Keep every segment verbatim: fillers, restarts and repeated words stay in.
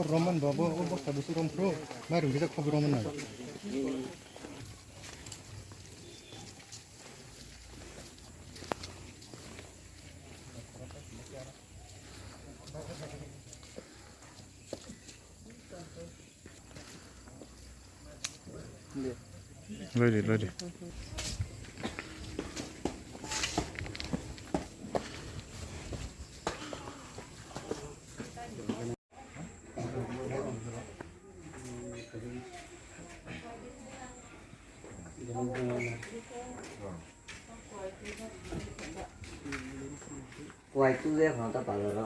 Roman babu, o bwsa bwswk romphru, mairum kisa khobor romna. Loidi, loidi. Kuai tu je khon ta palo ro.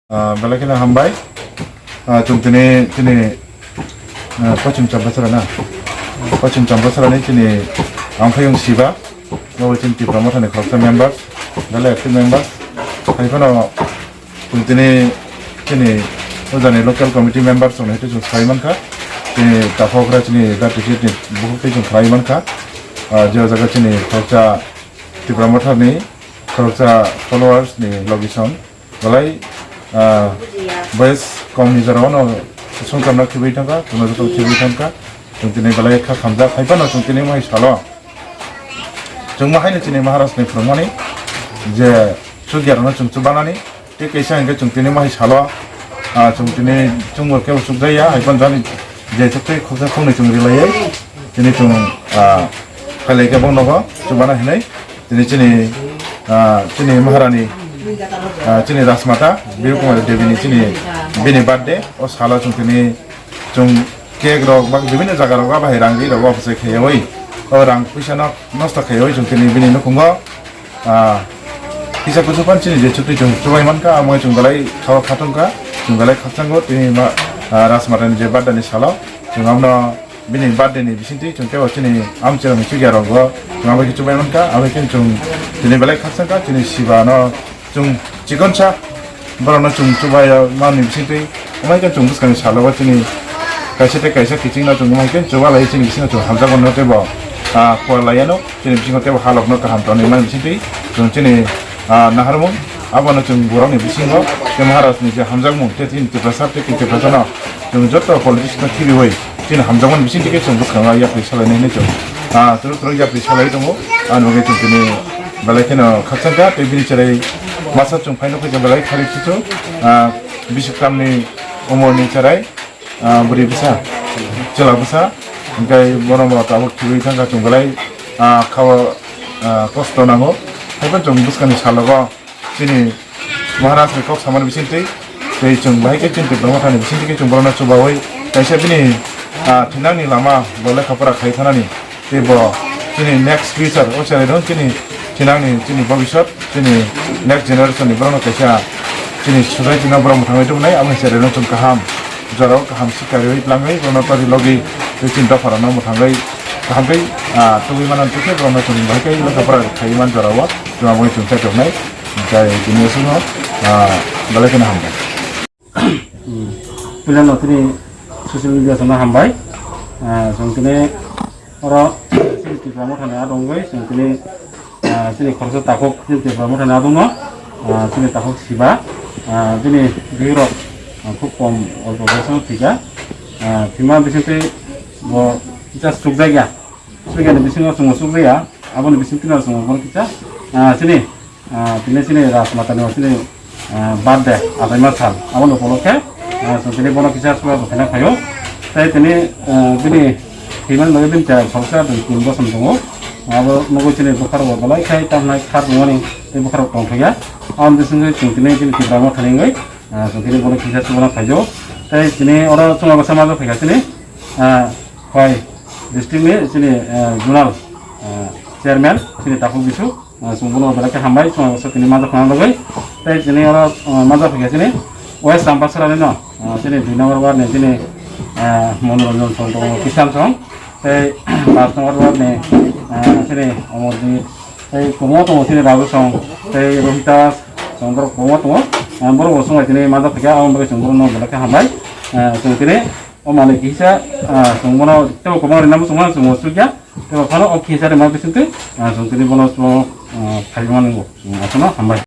Ah, belai kheno hambai. Ah, chwng tini, tini, ah, Pachim Champasara na. Pachim Champasara ni tini Angphayung Siba. Bo chini Tipra Motha ni khoroksa members, belai active members. Hai phano chwng tini, tini o jani local committee members rok ni hai chwng sai mankha. Tini takhokra chini da ticket ni bukhuk tei chwng sai mankha. Ah, je o jaga chini khoroksa Tipra Motha ni khoroksa followers ni logi song. Belai, ah, boyes kom ni jora o no songkar no khibi thangkha, chwng no joto khibi thangkha. Chwng tini belai kha khamjak, hai phano chwng tini mai salo. Chwng ma haino chini Maharaj ni phwrwngmani je chukya rok no chwng chubanani, tei kaisa hwnkhe chwng tini mai salo, ah, chwng tini chwngbo kebo chukjaya, hai phano jani je chukte khoksa khoknwi chwng rilaiwi tini chwng, ah, phailai khe bo nogo chubana hinwi. Tini chini, ah, chini Maharani, ah, chini Rajmata Biru Kumari Devi ni chini bini birthday o salo chwng tini chwng cake rok ba bibinno jaga rok ba bahai rang ri rok office khaiwi o rang puisa no nosto khaiwi chwng tini bini nukhungo, ah, kisa kusu pan chini je chutwi chwng chubai mankha, amo chwng belai khao khatungkha, chwng belai khakchangko tini ma, ah, Rajmata ni je birthday ni salo chwng amno bini birthday ni bisingtwi chwng teibo chini amchwrwng chukya rokbo chwng abo khe chubai mankha, abo khe chwng tini belai khakchangkha, chini Siba no chwng chikonsa borok no chwng chubai mani bisingtwi, amai khe chwng bwskang ni salo o chini kaisa tei kaisa kiching no chwng amai khe chuba lai chini bisingo chwng hamjak mano teibo, ah, kok lai yano chini bisingo teibo halok no kaham tonwi mani bisingtwi chwng chini, ah, naharmung abono chwng borok ni bisingo tei Maharaj ni je hamjakmung tei chini Tiprasa tei Tiprasa no chwng joto politics no khibiwi chini hamjakmani bising tike chwng bwskango yapri salainai hinwi chwng, ah, twrwk twrwk yapri salai tongo. Ani bagwi chwng tini belai kheno khakchangkha tei bini cherai masa chwng phaino khaikha belai khalik kichu, ah, bisik tamni umorni cherai, ah, bwrwi bwsa, chwla bwsa, hwnkhe bono bo tabuk khibiwi thangkha chwng belai, ah, khao, ah, kosto nango. Haiphano chwng bwskangni salogo chini Maharaj ni kok samani bisingtwi tei chwng bahai khe chini Tipra Motha ni bisingtwi khe chwng bohrokno chubaui kaisa bini, ah, thinangni lama bo lekha pora khai thanani tei bo chini next future o cherai rw chini thinangni chini bobisot chini next generation ni bohrokno kaisa chini society no borok mwthangwi tubunai abo ni cherai rw chwng kaham jorao kaham sikariui tlangwi bono tori logi tei chini dopharokno mwthangwi kaham khe, ah, tubui mano tei borokno chwng bahai khe lekha pora khai man jorao chwng aboni chwng khe tubunai. Jai tini aswkno, ah, belai kheno hambai. Hmm. Puila no tini social media sana hambai. Ah, chwng tini oro chini Tipra Motha ni adong bai chwng tini, ah, chini khoroksa takhuk chini Tipra Motha ni adong no, ah, chini takhuk Siba, ah, bini bihik rok, ah, khub kom olpo boyos no thwikha. Ah, thwima bisingtwi bo just chukjakya. Chukya ni bisingo chwng chukjakya. Aboni bisingtwi no chwng bono kisa, ah, chini Ah, tini chini Rajmata ni chini, ah, birthday, ataima sal. Aboni upolokhe, ah, chwng tini bono kisa chuba bo khaina phaio. Tei tini, ah, bini thwimani bagwi bini chwrai khoroksa dui tin bosom tongo. Abo nugwi chini bwkha rok bo belai khai tamnai kha tongmani tei bwkha rok tongthokya. Aboni bisingtwi chwng tini chini Tipra Motha ni wngwi, ah, chwng tini bono kisa chuba phaijo. Tei tini oro chwng bwsa ma phaikha chini, ah, Khwai district ni chini, ah, zonal, ah, chairman chini Takhuk Bisu. Ah, chwng bono belai khe hambai, chwng abo tini majak khna bagwi. Tei tini oro, ah, majak phaikha chini West Champasara ni no, ah, chini dui number ward ni chini, ah, Monoranjan song tongo, Kisan song. Tei paanch number ward ni, ah, chini Omorjit. Tei kwbangma tongo chini Raju song, tei Rohitas, Borok kwbangma tongo, ah, borok bo chwng bai tini manjak kha, aboni bagwi chwng borokno belai khe hambai. Ah, chwng tini o manwi kisa, ah, chwng bono teibo kwbangma rwna muchungma chwng uansukya. Teibo phano o kisa rwma bisingtwi, ah, chwng tini bono chwng, ah, phaimani bo chwng aswkno hambai.